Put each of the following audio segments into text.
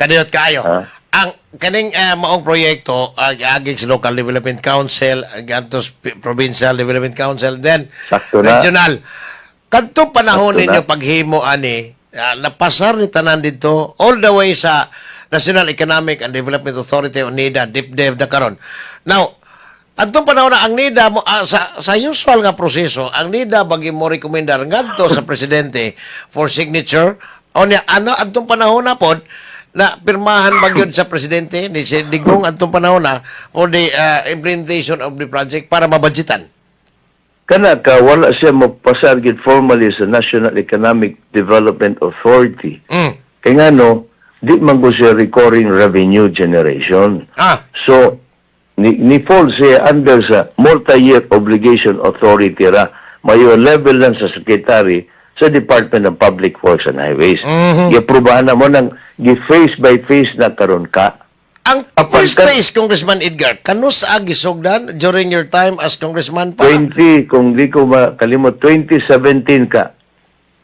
Kanindot kaayo. Ha? Ang kaning maong proyekto agig sa Local Development Council, gantos Provincial Development Council, then Sakto na. regional. Kadtong panahon Sakto ninyo na. Paghimo ani, napasar ni tanan dito all the way sa National Economic and Development Authority o NEDA, DepDev na karon. Now, adtong panahon na ang NEDA mo sa usual nga proseso, ang NEDA bagi mo rekomendar ngadto sa presidente for signature o niya ano adtong panahon na pod na pirmahan ba gyud sa presidente ni si Digong adtong panahon na for the implementation of the project para mabudgetan? Kana ka, wala siya mapasar gid formally sa National Economic Development Authority. Kay ngano, di man ko siya recurring revenue generation. So, ni fall siya under sa Multi-Year Obligation Authority ra. Mayo level lang sa secretary sa Department of Public Works and Highways. Giaprobahan na mo ng gi-phase by phase na karon ka. Ang Apan first phase, Congressman Edgar, kanus gisugdan during your time as congressman pa? 20, kung di ko makalimot, 2017 ka.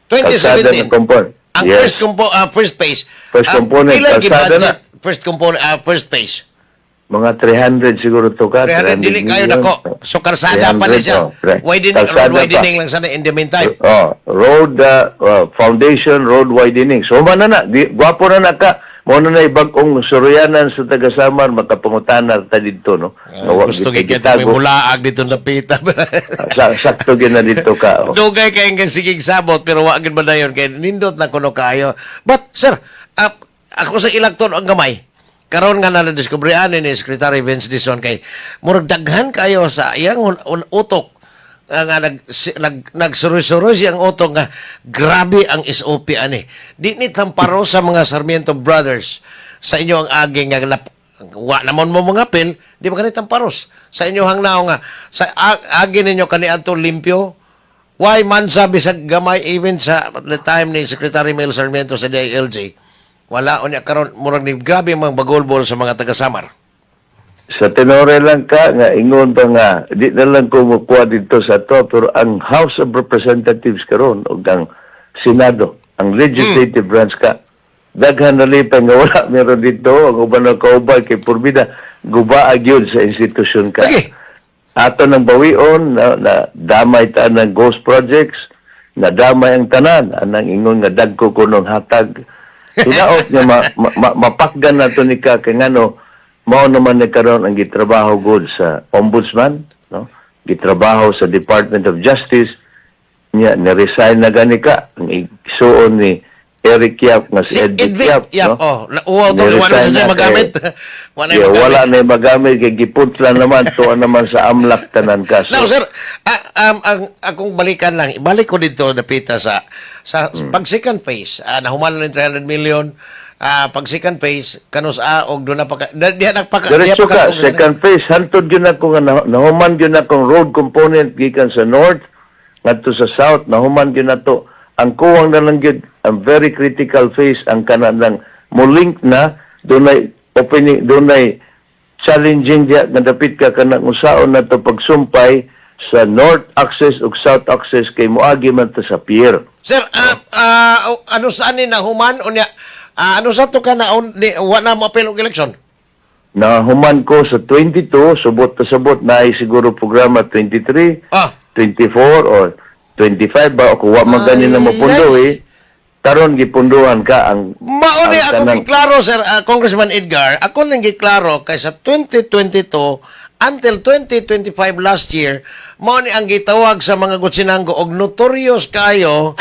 Kalsada 2017. na component. Ang Yes. first phase. First Ang component, pila kalsada gi-budget na. first phase? Mga 300 siguro to ka. 300, dili kayo million. nako. So kalsada pa ni 300, siya. oh, Widening, road kalsada pa. widening lang sana in the meantime. Oh, road foundation, road widening. So man na na, di, gwapo na na ka. Mao na na bag-ong suruyanan sa taga Samar, makapangutana ta didto, no? Nga wa Gusto gid gid may gitago. mulaag dito napita. Sakto gyud na dito ka. Oh. Dugay kay nga sigig sabot pero wa gid ba dayon kay nindot na kuno kaayo. But sir, ako sa ilakton ang gamay. Karon nga na nadiskubre ani ni Secretary Vince Dizon kay murag daghan kayo sa iyang utok nga nag, si, nag nagsuroy-suroy siyang utok nga grabe ang SOP ani. Di ni tamparo sa mga Sarmiento Brothers sa inyo ang aging nga wa namon mo mga apil, di ba kani tamparos sa inyo hang naong nga sa agi ninyo kaniadto limpyo. Why man sabi sa gamay even sa the time ni Secretary Mel Sarmiento sa DILG, wala unya karon murag ni grabe ang mga bagolbol sa mga taga Samar. Sa tenore lang ka, nga ingon ba nga, di na lang ko mukuha dito sa to, pero ang House of Representatives karon ug ang Senado, ang legislative branch ka, daghan na lipay nga wala meron dito, ang uban ng kauban kay Purbida, gubaag yun sa institusyon ka. Okay. Ato ng bawion, na damay ta ng ghost projects, na damay ang tanan, anang ingon nga dagko ko nung hatag. Hinaot nga mapakgan na to ni ka, kay ngano, mao naman ni karon ang gitrabaho good sa ombudsman, no? Gitrabaho sa Department of Justice, niya ni-resign na gani ka ang igsuon ni Eric Yap nga si Si Edvic Edvic Yap, Yap, no? oh, uwaw to, wala na Ni-resign siya na magamit. Wala na Yeah, magamit. wala na yung magamit kay giputla naman tuwa naman sa AMLC tanan ka. So, Now, sir, ang akong balikan lang, ibalik ko dito napita sa pag second phase, nahuman na ng 300 million, pag second phase, kanus a og doon na pa diha nagpaka diha Diretso pa ka, second phase, hantod yun ako nga, nahuman yun akong road component gikan sa north ngadto sa south, nahuman yun na to. Ang kuwang na lang gyud, ang very critical phase, ang kanan lang, mo-link na, dunay opening, dunay challenging diya, nga dapit ka kanang usaon na to pagsumpay sa north access ug south access kay moagi man to sa pier. Sir, ano saan ni nahuman unya ano sa to ka na on, di, wa na mo apil og eleksyon? Nahuman ko sa 22, subot na sabot na ay siguro programa 23, 24 or 25 ba o kung wa man gani na Ay, mapundo eh. Karon gipunduhan ka ang Mao ni ang ako giklaro, sir, Congressman Edgar, ako nang giklaro kay sa 2022 until 2025 last year, mao ni ang gitawag sa mga Gutsinanggo og notorious kayo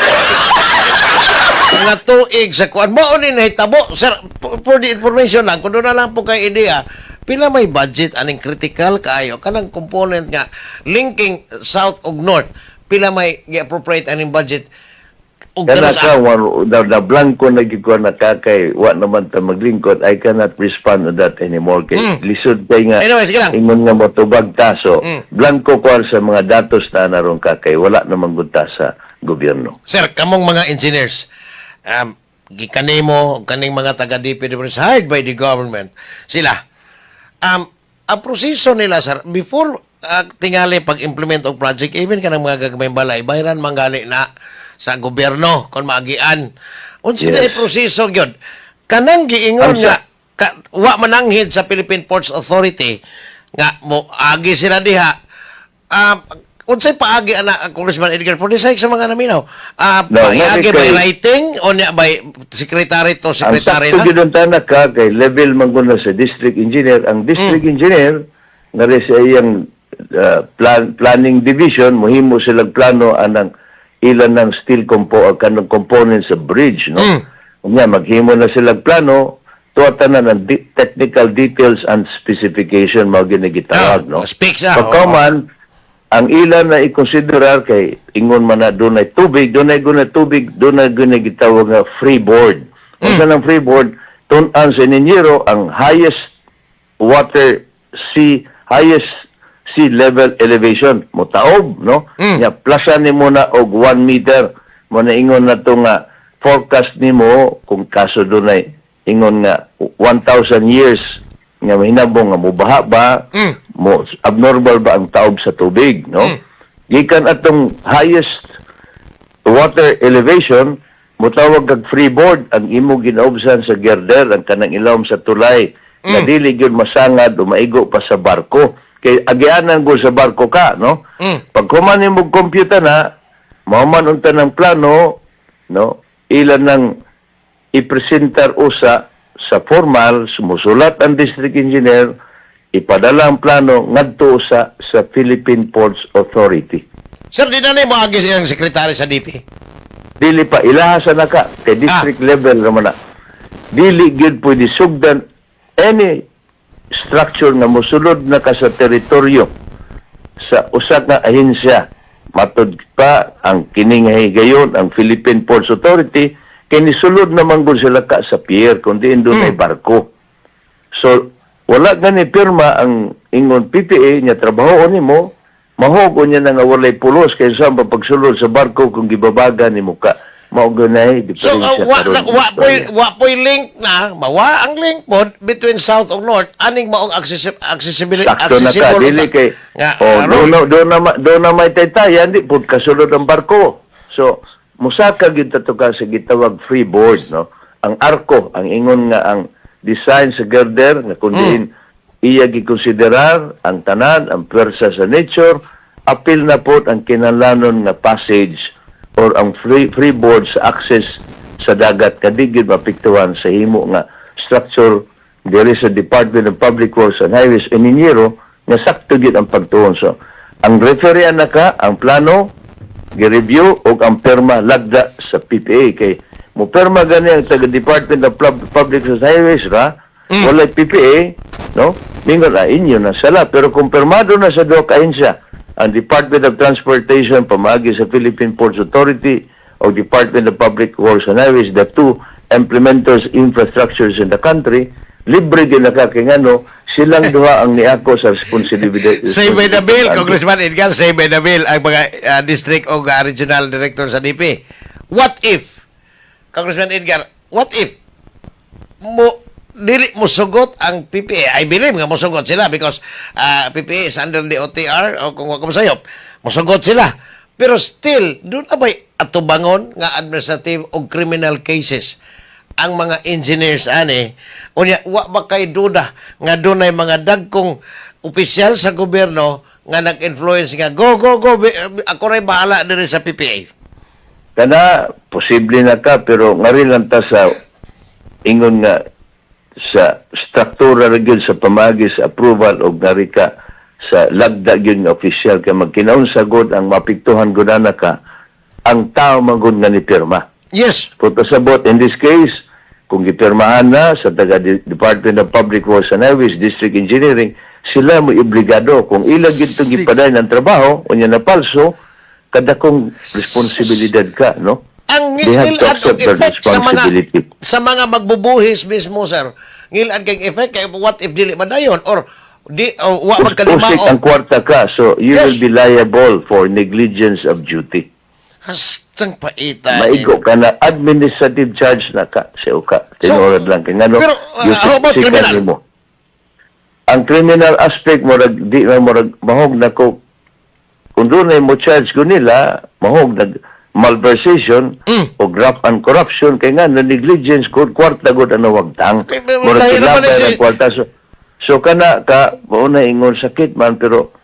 nga tuig sa kuan. Mao ni nahitabo, sir, for the information lang, kung doon na lang po kay idea, pila may budget aning critical kaayo kanang component nga linking south ug north, pila may gi-appropriate aning budget ug Kana kanus ka one, the blanco na gyud ko na ka kay wa naman ta maglingkod, I cannot respond on that anymore kay lisod kay nga Anyway, sige lang. Ingon nga motubag ta, so blanco ko sa mga datos na naron ka kay wala naman gud ta sa gobyerno. Sir, kamong mga engineers, gikanimo, kaning mga taga DPWH hired by the government, sila, ang proseso nila, sir, before tingali pag-implement og project, even kanang mga gagmayng balay, bayran man gali na sa gobyerno kung maagian. Unsa na proseso gyud? Kanang giingon Ang nga ka, wa mananghid sa Philippine Ports Authority nga mo agi sila diha. Unsay paagi ana, Congressman Edgar, for the sake sa mga naminaw? No, Paagi ngari by writing o niya by secretary to Ang secretary sakto na? gyud ang tanak ka kay level man gud na sa district engineer. Ang district engineer ngari sa iyang planning division, mohimo silang plano anang ilan ng steel kanang components sa bridge, no? Unya maghimo na silang plano, tuwa tanan ang technical details and specification mao gyud ni gitawag, Ah, no? speaks, ah, Pagkaman ang ilan na ikonsiderar kay ingon man na dunay tubig, dunay guna tubig, dunay guna gitawag nga freeboard. Unsa nang freeboard? Tun-an sa inhinyero ang highest water sea highest sea level elevation motaob, no? Nya plasan nimo na og 1 meter mo na ingon na to nga forecast nimo kung kaso dunay ingon nga 1,000 years nga mahinabong nga mobaha ba, mo abnormal ba ang taob sa tubig, no? Gikan atong highest water elevation, mutawag kag freeboard ang imo ginaobsan sa girder, ang kanang ilawom sa tulay nga dili gyud masangad o maigo pa sa barko kay agianan go sa barko ka, no? Pag human nimo computer na mahuman unta ng plano, no, ilan ng ipresentar usa sa formal, sumusulat ang district engineer, ipadala ang plano ngadto sa Philippine Ports Authority. Sir, di na mo agi siyang sekretary sa DP? Dili pa, ilaha sa naka kay district level naman na. Dili gyud pwede sugdan any structure nga mosulod na ka sa teritoryo sa usa ka ahensya. Matud pa ang kining higayon ang Philippine Ports Authority kay nisulod naman gud sila ka sa pier kundi doon ay barko. So wala gani pirma ang ingon PPA nya trabaho nimo, mahog niya na nga walay pulos kay sa pagsulod sa barko kung gibabaga nimo ka. Mao ganay So, diferensya wa, karon. na, wa po'y link na, mawa ang link pod between South ug North, aning maong accessibility, Sakto na ka, accessible dili kay nga, oh, road. do na may taytayan, di pud kasulod ang barko. So musaka gyud ta to ka sa gitawag freeboard, no? Ang arko, ang ingon nga ang design sa girder nga kun diin iya gikonsiderar ang tanan, ang pwersa sa nature, apil na pod ang kinahanglanon nga passage or ang freeboard sa access sa dagat kadi gyud mapiktuhan sa himo nga structure diri sa Department of Public Works and Highways engineero nga sakto gyud ang pagtuon. So ang referee na ka ang plano gi-review og ang perma lagda sa PPA kay mo perma gani ang taga Department of Public Works and Highways ra, walay PPA, no? Mingon na inyo na sala, pero kung permado na sa duha ka ahensya, ang Department of Transportation pamaagi sa Philippine Ports Authority o Department of Public Works and Highways, the two implementers infrastructures in the country, libre din na ka kay ngano silang duha ang niako sa responsibilidad. Say by the bill, Congressman Edgar, say by the bill ang mga district o regional director sa DP. What if, Congressman Edgar, what if mo dili mo sugot ang PPA? I believe nga mosugot sila because PPA is under the OTR o kung wa ko sayop, mosugot sila. Pero still, doon na ba'y atubangon nga administrative o criminal cases ang mga engineers ani? Unya, wa ba kay duda nga dunay mga dagkong opisyal sa gobyerno nga nag-influence nga go, go, go, ako ray bahala diri sa PPA? Kana posible na ka, pero ngari lang ta sa ingon nga sa struktura ra gyud sa pamagi sa approval og ngari ka sa lagda gyud nga opisyal kay magkinaunsa gud ang mapiktuhan gud ana ka ang tao man gud nga ni pirma. Puta sabot, in this case, kung gipirmahan na sa taga Department of Public Works and Highways, District Engineering, sila mo obligado. Kung ila gyud itong gipadayon ng trabaho, unya na palso, kadakong responsibilidad ka, no? Ang They have to ngilad og accept their effect sa mga responsibility. sa mga magbubuhis mismo, sir. Ngilad kay effect kay what if dili madayon or di o wa magkalimao? Usik ang kwarta ka, so you will be liable for negligence of duty. Hastang paita. Maigo ka na, administrative charge na ka sa uka. Tinuod lang. Kaya ngano, pero, how about sikan criminal? nimo. Ang criminal aspect, murag, di na murag, mahog na ko, kung doon ay mo charge ko nila, mahog, nag, malversation o graft and corruption kay nga na negligence kung kwarta gud ang nawagtang. Okay, Murag lahi naman kilabay si- ang kwarta. So kana ka mao na ingon sakit man, pero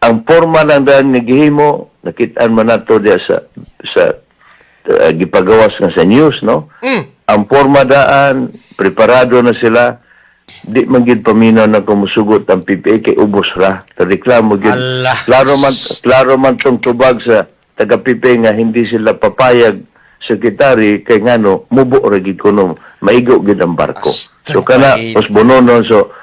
ang porma lang daan nga gihimo, nakitaan man nato diya sa gipagawas nga sa news, no? Ang porma daan, preparado na sila. Di man gid paminaw na kumusugot ang PPA kay ubos ra. Reklamo gid. Ala. Klaro man tong tubag sa taga PPA nga hindi sila papayag, secretary, kay ngano mubo ra gid kuno, maigo gid ang barko. Asta So kana pait. os bononon, so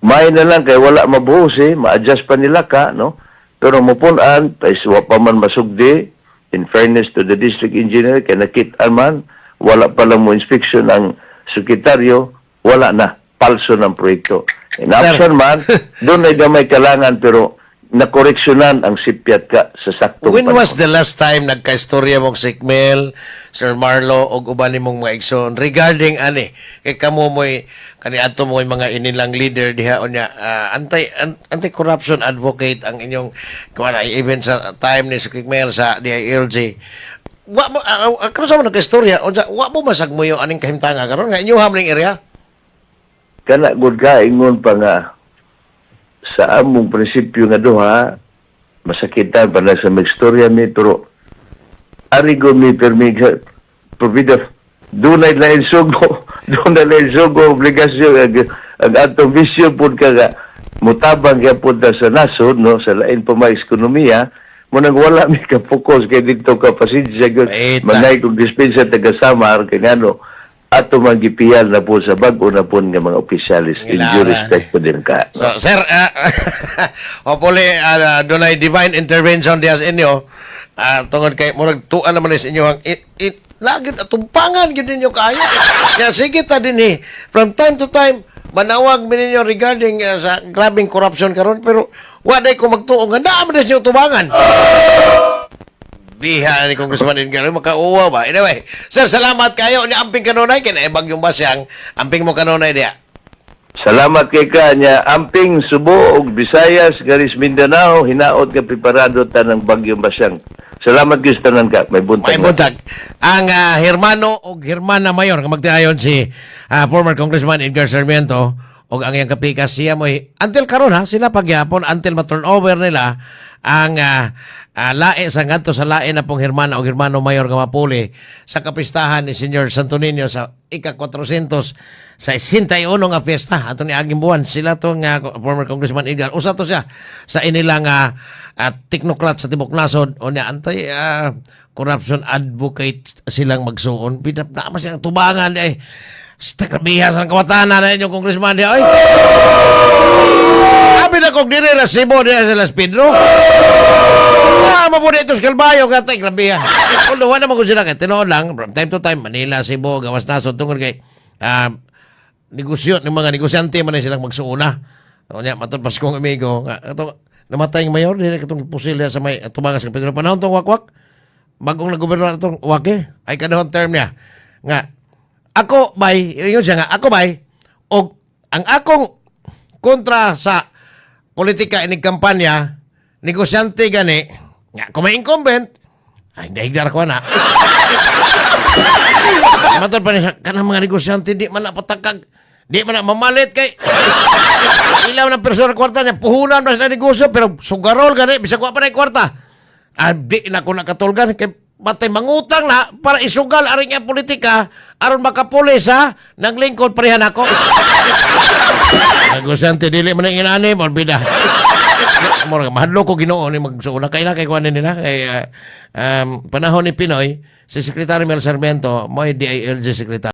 may na lang kay wala mabuhos eh, ma-adjust pa nila ka, no? Pero mupun-an, is wa pa man masugdi, in fairness to the district engineer, kay nakit-an man, wala pa lang mo inspection ang sekretaryo, wala na, palso ng proyekto. In option man, doon ay gamay kalangan, pero nakoreksyonan ang sipyat ka sa saktong When was panahon. the last time nagkaistorya mong Sikmel, Sir Marlo, og uban nimong mga igsoon regarding ani kay kamo mo'y kaniadto mo'y mga inilang leader diha unya anti-corruption advocate ang inyong kuan ay even sa time ni Sikmel sa DILG? Wa mo karon sa mo nagkaistorya unsa wa mo masagmuyo aning kahimtanga karon nga inyo hamling area? Kana gud ka ingon pa nga sa among prinsipyo nga duha, masakitan pa na sa magstorya mi, pero ari go mi permi provida dunay lain sugo, dunay lain sugo obligasyon ang atong bisyo pud ka nga mutabang gyapon ta sa nasod, no, sa lain pa may ekonomiya mo nang wala mi ka focus kay dito ka pasensya gyud. Paita. Manay kog dispensa taga Samar kay ngano ato man gipiyal na po sa bag-o na po nga mga opisyalis in due Ngilaran. respect po din ka. So, sir, hopefully, dunay divine intervention diya sa inyo. Tungod kay murag tuan naman sa inyo ang it, lagi atumpangan gyud ninyo kaayo. Kaya sige ta din eh. From time to time manawag mi ninyo regarding sa grabing corruption karon, pero wa day ko magtuo nga naa man sa inyo tubangan. Biha ni Congressman Edgar, makauwa ba? Anyway, sir, salamat kayo. Nya amping kanunay kay naibag yung basyang, amping mo kanunay diya. Salamat kay ka niya. Amping Subo ug Visayas, garis Mindanao, hinaot nga preparado ta ng bagyong Basyang. Salamat gyud sa tanan ka. May buntag. May buntag. Ang hermano og hermana mayor nga magtiayon si former Congressman Edgar Sarmiento og ang iyang kapikas siya mo'y until karon ha sila pagyapon until ma-turn over nila ang lae sa ngadto sa lae na pong hermana og hermano mayor nga mapuli sa kapistahan ni Senyor Santo Niño sa ika 400 sa 61 nga fiesta ato ni aging buwan. Sila tong former Congressman Edgar, usa to siya sa inilang technocrat sa tibok nasod o niya anti corruption advocate silang magsuon. Bidap na mas siyang tubangan eh. Sa krabiha sa kawatana na inyong congressman diya ay. Sabi na kong dire na Cebu diya sa Las Pedro. Mabuti ito sa Calbayo katay grabe ha. Although wala naman ko sila kay tinuod lang from time to time Manila, Cebu, gawas nasod tungod kay negosyo ng mga negosyante man na silang magsuuna. O niya matod pas kong amigo nga ato namatay ang mayor dire katong pusil diya sa may tubangas sa Pedro panahon tong wakwak bagong naggoberno atong wake ay kanahon term niya nga ako bay yun siya nga ako bay og ang akong kontra sa politika inig kampanya negosyante gani nga kung may incumbent ay dahigdar ko na. Matod pa niya kanang mga negosyante di man napatakag, di man na mamalit kay ilaw ng persona kwarta niya puhunan ba sila negosyo, pero sugarol gani bisag wa pa na kwarta. Di na ko nakatulgan kay batay mangutang na para isugal aring nga politika aron makapuli sa nang lingkod parehan ako. Negosyante dili man ang inani mo bida. Mura mahadlok ko Ginoo ni magsuuna kay na kay kuan nila kay panahon ni Pinoy si Secretary Mel Sarmiento mo'y DILG secretary.